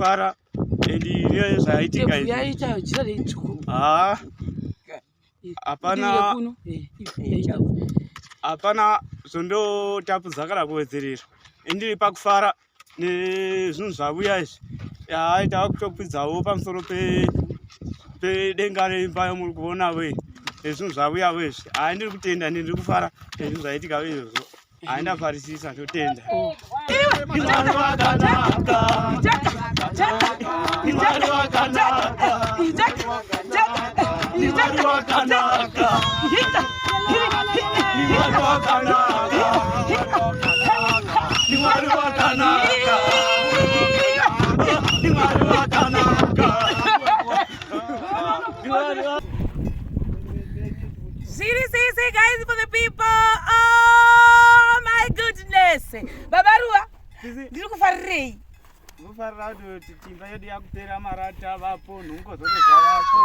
kufara and nezvaitika izvi. Yaita jira reitsvuku. Haa, hapana kuno. Hapana zvondotapudza kana kuwedzerera. Indiri pakufara nezvinhu zvavuya izvi. Haa, tava kutokwidzawo pamusoro pedenga reimba yamuri kuonavo iyi, nezvinhu zvavuyavo izvi. Haa, ndiri kutenda, ndiri kufara nezvinhu zvaitika izvozvo. Haa, ndafarisisa, ndotenda. Mwari wakanaka. Mwari wakanaka. Mwari wakanaka. Mwari wakanaka. Mwari wakanaka. Mwari wakanaka. Zviri sei guys, for the people? Oh my goodness. Baba Ruva, ndiri kufarirei? Kufarira kuti timba yedu yakupera, marata vapo, nhungo dzose zvavapo.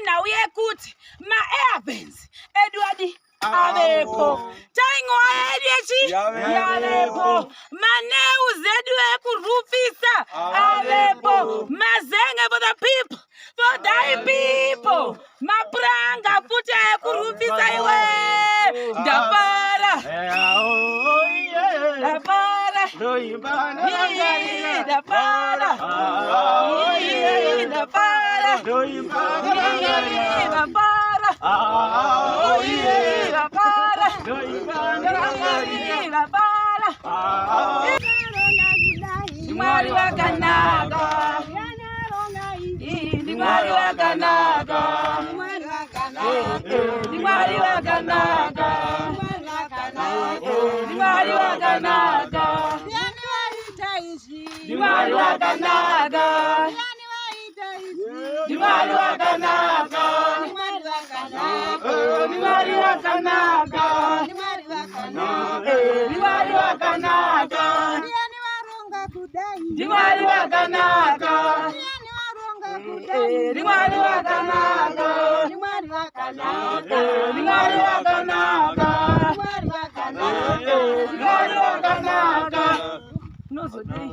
Nhau yekuti maair vents edu adi avepo, taingwa yedu yechi yavepo, manails edu ekurufisa avepo, mazenge for the people, for thy people, mapuranga futi ekurufisa. Iwe, ndafara, ndafara. Ii, ndafara. Ii, ndafara. Ii, ndafara. Ii, ndafara. Ii, ndafara. Mwari wakanaka. Ii, ndi Mwari wakanaka. Ndi Mwari wakanaka. Ndi Mwari wakanaka. Ndi Mwari wakanaka. Ndi Mwari wakanaka. Ndi Mwari wakanaka. Ndi Mwari wakanaka. Ndi Mwari wakanaka. Ndi Mwari wakanaka. Ndi Mwari wakanaka. Ndi Mwari wakanaka. Unozodei?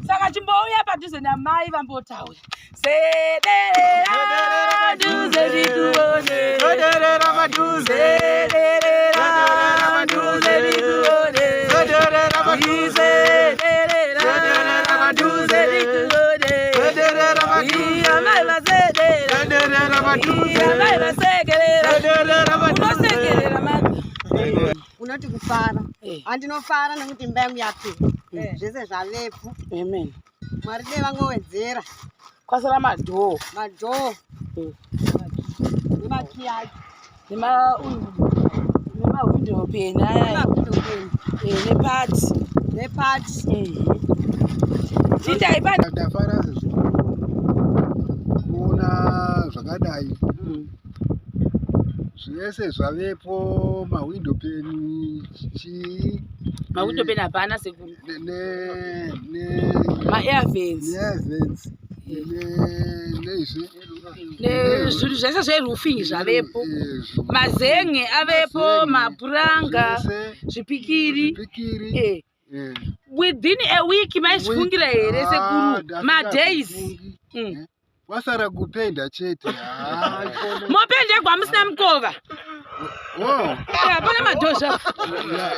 Saka chimbouya padhuze namai vambotaura. Sederera padhuze ndikuone. Sederera padhuze. Sederera padhuze ndikuone. Sederera padhuze. Sederera Sederera padhuze padhuze. ndikuone. Sederera padhuze. Iya, mai vasedera. Sederera padhuze. Iya, mai vasekerera. Sederera padhuze. Unosekerera mama. Unoti kufara? Eh. Handinofara nekuti imba yangu yapera, zvese zvavepo. Amen. Mwari dei vangowedzera. Kwasara madoor. Madoor nemakiyi acho. Nemahwindo pane aya. Nemahwindo pane. Nepati. Nepati. Chindai pane. Ndafara zvikuru kuona zvakadai, zvese zvavepo, mahwindo pane, chii. Mahwindo pane hapana, sekuru. Maair vents. Neair vents neizvi. Nezvinhu zvese zveroofing zvavepo, mazenge avepo, mapuranga, zvipikiri. Zvipikiri. Within a week, maizvifungira here, sekuru? Madays. Wasara kupenda chete. Ah, Mopendegwa musina mukova? Oh, Hapana madoor zvapo.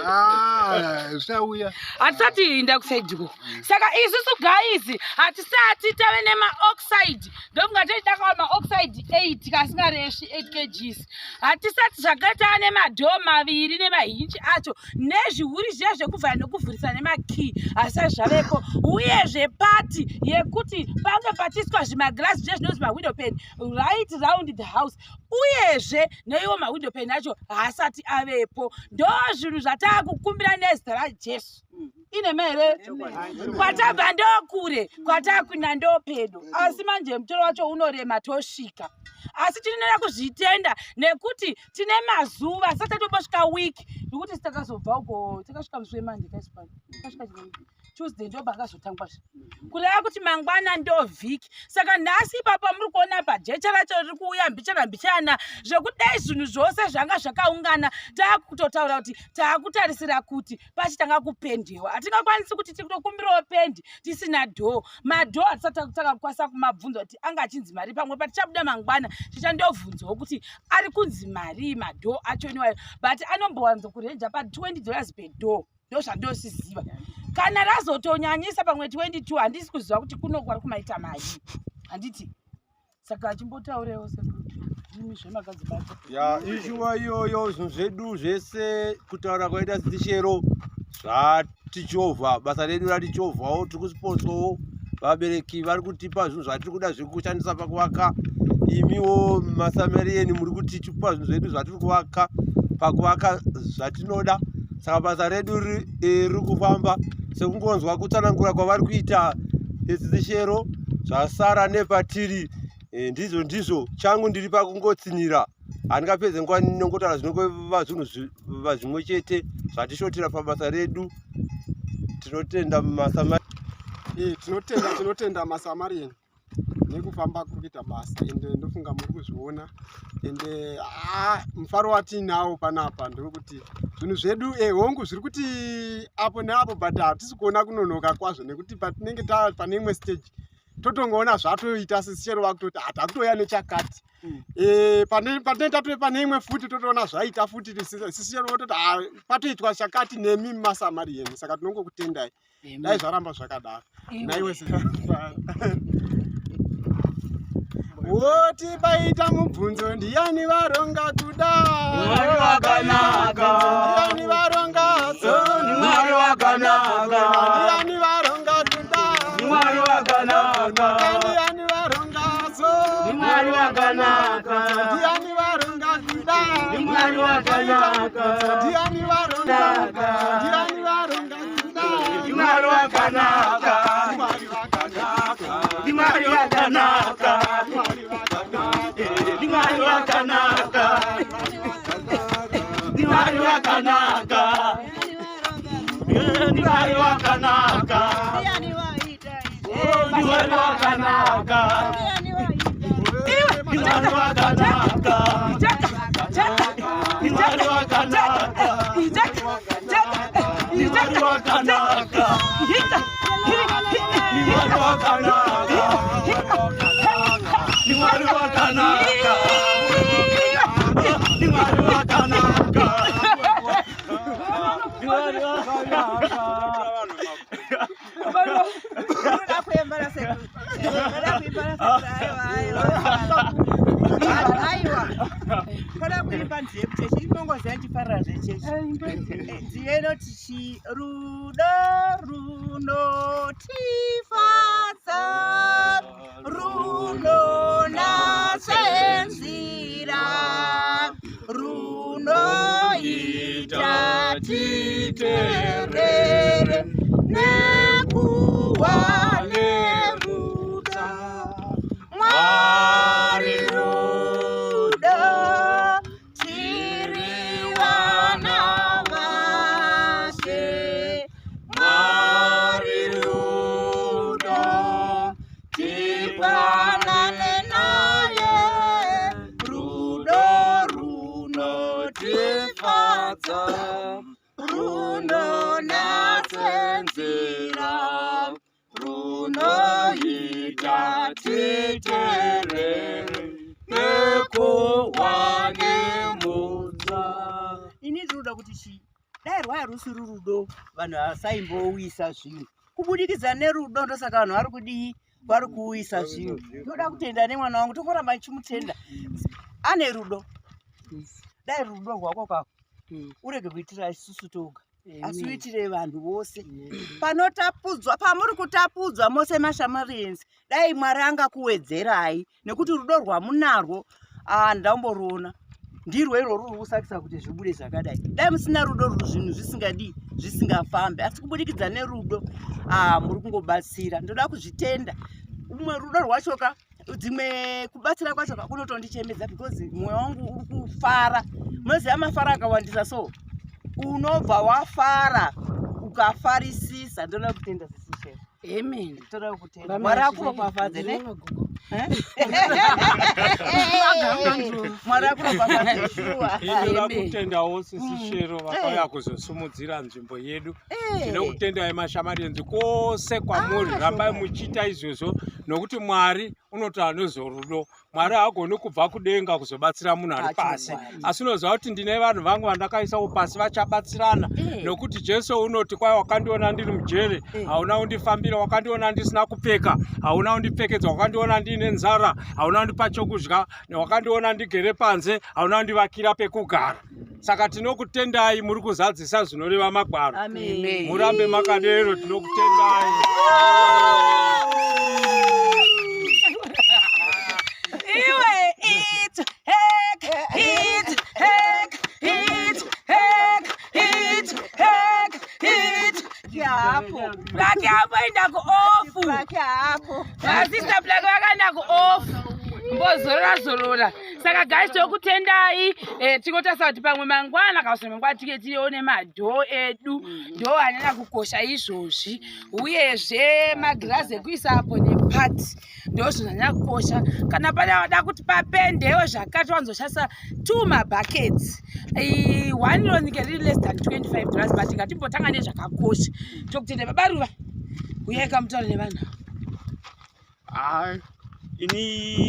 Ah, zvichauya. Hatisati inda kusaidiko. Saka isusu guys, hatisati tave nemaoxide. Ndofunga tichidakawa maoxide 8 kasingareshi 8 kgs. Hatisati zvakare tava nemadoor maviri nemahinji acho nezvihuri zviya zvekuvhara nekuvhurisa nemakey, hasati zvavepo. Uyezve pati yekuti pange pachiiswa zvimagirasi zviya zvinonzi mawindow pane right round the house, uyezve neiwo mawindow pane acho haasati avepo. Ndo zvinhu zvataakukumbira nezita raJesu. Inema here? Kwatabva ndokure, kwatakuinda ndopedo, asi manje mutoro wacho unorema. Tosvika, asi tinoda kuzvitenda nekuti tine mazuva sati tatombosvika wiki, nekuti takazobva uko takasvika musi weMonday kaisipano, takasvika Tuesday, ndobva akazotangwazve, kureva kuti mangwana ndo vhiki. Saka nhasi ipapa muri kuona pajecha racho riri kuuya mbichana mbichana. zvakaungana zvekuti dai zvinhu zvose zvanga zvakaungana taakutotaura kuti taakutarisira kuti pachitanga kupendewa hatingakwanisi kuti titokumbirawo pendi tisina dhoo madhoo hatisati takakwanisa kumabvunza kuti anga achinzi mari pamwe patichabuda mangwana tichandobvunzawo kuti ari kunzi marii madhoo acho iniwayo but anombowanzo kurenja pa 20 dollars per door ndozvandosiziva kana razotonyanyisa pamwe 22 handisi kuziva kuti kuno kwari kumaita mari handiti saka achimbotaurewo sekuti imi zvemakadzibata ya ishuwa iyoyo zvinhu zvedu zvese kutaura kwaita sitishero zvatichovha basa redu ratichovhawo tiri kusiposowo vabereki vari kutipa zvinhu zvatiri kuda zvekushandisa pakuvaka imiwo masamariyeni muri kutipa zvinhu zvedu zvatiri kuvaka pakuvaka zvatinoda saka basa redu riri eh, kufamba sekungonzwa kutsanangura kwavari kuita sitishero zvasara nepatiri eh, ndizvo ndizvo changu ndiri pakungotsinira handingapedze nguva ndinongotaura zvinongova zvinhu zvimwe chete zvatishotera pabasa redu tinotenda masama eh, tinotenda tinotenda masamarian nekufamba kuri kuita basa ende ndofunga muri kuzviona ende ah, mufaro watiinawo panapa ndewekuti zvinhu zvedu eh, hongu zviri kuti apo neapo but hatisi kuona kunonoka kwazvo nekuti patinenge taa pane imwe stage totongoona zvatoita sisi chero vakutoti ah, takutouya nechakati mm. eh, patinenge tatove pane imwe futi totoona zvaita futi sisi chero vototi ah, patoitwa chakati nemi masamarieni saka tinongokutendai dai zvaramba zvakadaro naiwe woti paita mubvunzo ndiyani varonga kuda Mwari wakanaka ndiyani varonga so Mwari wakanaka ndiyani varonga kuda Mwari wakanaka ndiyani varonga so Mwari wakanaka ndiyani varonga kuda Mwari wakanaka ndiyani varonga ndiyani varonga kuda Mwari wakanaka Mwari wakanaka Mwari wakanaka Mwari wakanaka Mwari wakanaka Mwari wakanaka Mwari wakanaka Mwari wakanaka Mwari wakanaka Mwari wakanaka Mwari wakanaka Mwari wakanaka Mwari wakanaka Mwari wakanaka Mwari wakanaka Unoda kuemba nasekuru. Unoda kuimba nasekuru. Aiwa, aiwa. Aiwa. Unoda kuimba nziyo yekuchechi. Inongoziva ndichifarira zvechechi. Nziyo inoti chi rudo runotifadza runonatse nzira runoita titerere nekuwa nerudo Mwari rudo tiri vana vashe Mwari rudo tifanane naye rudo runotifadza runonatse nzira runoita titerere nekuwa nemudza ini ndinoda kuti chii dai rwaya rusiri rudo vanhu vasaimbouisa zvinhu kubudikidza nerudo ndosaka vanhu vari kudii vari kuuisa zvinhu ndoda kutenda nemwana wangu tokoramba ndichimutenda ane rudo dai rudo rwako kako urege kuitira isusu toga asi uitire vanhu vose panotapudzwa pamuri kutapudzwa mose mashamarians dai mwari angakuwedzerai nekuti rudo rwamunarwo ah, ndaumboruona ndirwo irwo ruri kusakisa kuti zvibude zvakadai dai musina rudo zvinhu zvisingadii zvisingafambi asi kubudikidza nerudo ah, muri kungobatsira ndoda kuzvitenda umwe rudo rwachoka dzimwe kubatsira kwacho kunotondichemedza because mwoyo wangu uri kufara munoziva mafaro akawandisa so unobva wafara ukafarisisa ndoda kutenda sisishero amen toda kutenda mwari akuropafadze ne Mwari akuropafadze shuwa. Inoda kutendawo sisi Shero vakauya kuzosimudzira nzvimbo yedu. Tinokutendai mashamarienzi kwose kwamuri, rambai muchiita izvozvo nokuti Mwari unotaura nezvorudo. Mwari haagoni kubva kudenga kuzobatsira munhu ari pasi, asi unoziva kuti ndine vanhu vangu vandakaisawo pasi vachabatsirana, nokuti Jesu unoti kwai wakandiona ndiri mujere hauna kundifambira, wakandiona ndisina kupfeka hauna kundipfekedza, wakandiona ndiine nzara hauna kundipa chokudya, wakandiona ndigere panze hauna kundivakira pekugara. Saka tinokutendai muri kuzadzisa zvinoreva magwaro. Amen. Murambe makadero, tinokutendai. Iwe it hek it hek it hek it hek it. Hapo. Plaki amboenda kuofu. Plaki hapo. Vasista Plaki vakaenda kuofu mbozorora zorora. Saka guys, tokutendai. Tingotarisa kuti pamwe mangwana kana kuti mangwana tinge tione madhoo edu, ndo anyanya kukosha izvozvi, uyezve magirazi ekuisa apo nepati ndo zvinonyanya kukosha. Kana pane vada kuti papendewo zvakati, wanzoshandisa 2 mabuckets, one ronike riri less than $25, but ngatimbotanga nezvakakosha. Tokutenda. Baba Ruva, uyai kamutaura nevanhu. Hai, ini